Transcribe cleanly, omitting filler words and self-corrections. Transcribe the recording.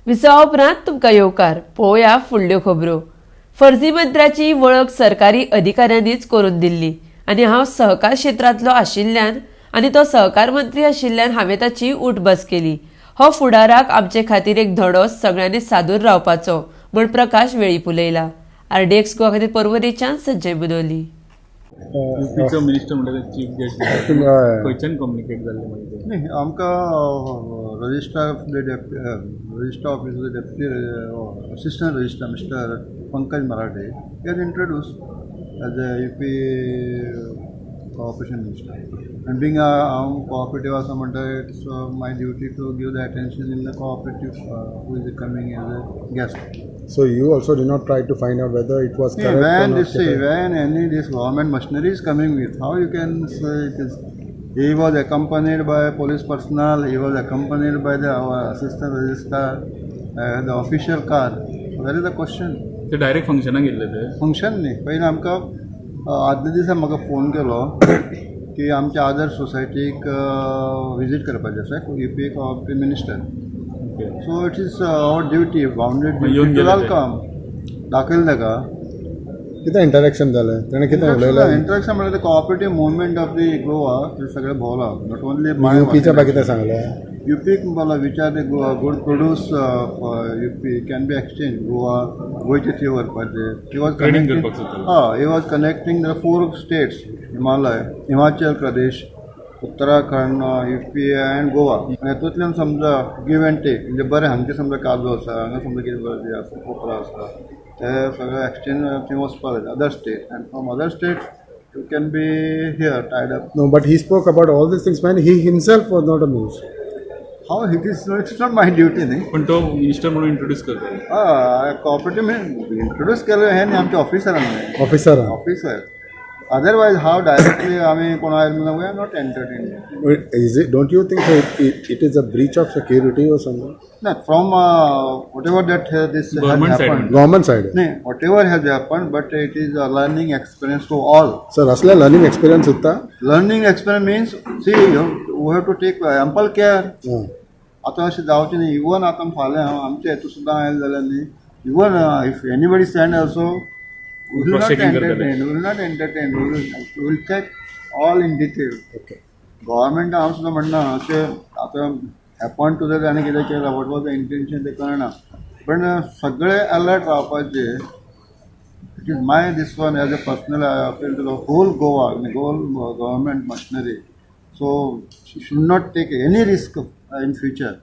विसवा उपरांत तुमकां येवकार. पळोवया फुडल्यो खबरो. फर्जी मंत्र्याची वळख सरकारी अधिकाऱ्यांनीच करून दिल्ली आनी हांव सहकार क्षेत्रांतलो आशिल्ल्यान आनी तो सहकार मंत्री आशिल्ल्यान हांवें ताची उठबस केली. हो फुडाराक आमचे खातीर एक धडो, सगळ्यांनी सादूर रावपाचो म्हूण प्रकाश वेळीप उलयला. आरडीएक्स गोवा खातीर पर्वरेच्यान संजय मुनोली. युपीचो मिनिस्टर म्हणटा चीफ गेस्ट. हय. खंयच्यान कम्युनिकेट जाल्लें मागीर तें? न्ही, आमकां registrar of the registrar office, the deputy assistant registrar Mister Pankaj Marathe has introduce as a UP cooperation minister, and being हांव कोऑपरेटीव आसा म्हणटा, it's my duty to give the attention in the cooperative who is coming as a guest. So you also did not try to find out whether it was See, correct or when not this, see, correct? When any this government machinery is coming with, how you can say it is? He was accompanied by police personnel. He was accompanied by the our assistant registrar, the official car. So where is the question? ते direct फंक्शनाक गेल्ले ते? Function न्ही, पयलीं आमकां आदल्या दिसा म्हाका phone केलो की आमच्या आदर्श सोसायटीक विजीट करपाचें आसा UP cooperative minister. So it is our duty, bounded येवन ड्युटी टू गेले ते? Welcome. दाखयलें ताका. कितें इंटरेक्शन जालें? ताणें कितें उलयलें? इंटरेक्शन म्हणल्यार cooperative movement of the Goa सगळें भोवला, not only युपीच्या बाकी कितें सांगलें? युपीक बोला which are the good produce UP can be exchange Goa, गोंयचे थंय व्हरपाचे. He was Trading connecting करपाक सोदतालो. हय, he was connecting the four states, Himalaya, Himachal Pradesh, Uttarakhand, UP and Goa. हेतूंतल्यान समजा गिव एंड टेक, म्हणजे बरें हांगचे समजा काजू आसा, हांगा समजा कितें बरें आसा, कोपरा आसा, ते सगळे एक्सचेंज थंय वचपाक जाय other state, and from other state you can be here tied up. No, but he spoke about all these things when he himself was not a minister. How it is, it's not my duty न्ही. पण तो minister म्हणून introduce करता. हय, cooperative introduce केलें हें न्ही, आमच्या ऑफिसरान न्ही. Officer. Officer. Otherwise हाव डायरेक्टली आमी कोण आयल म्हणून we are not entertain. Is it? Don't you think so? It is a breach of security or something? ना, from whatever that this Government side. Government side. न्ही, whatever has happen, but it is a learning experience to all. Sir, असले learning experience सुद्दां. Learning experience means, see, you have to take ample care. आतां अशें जावचें न्ही. Even आतां फाल्यां हांव आमच्या हेतू सुद्दां आयलें जाल्यार न्ही, even if anybody send also, will Cross not checking करतले. Entertain, will not entertain, will check all in detail. Government हांव सुद्दां म्हणना अशें आतां हॅपन टू that आनी कितें केलां, what was the intention तें कळना, पण सगळे अलर्ट रावपाचें. It is my this one as a personal appeal to the whole Goa, whole government machinery, so should not take any risk in future.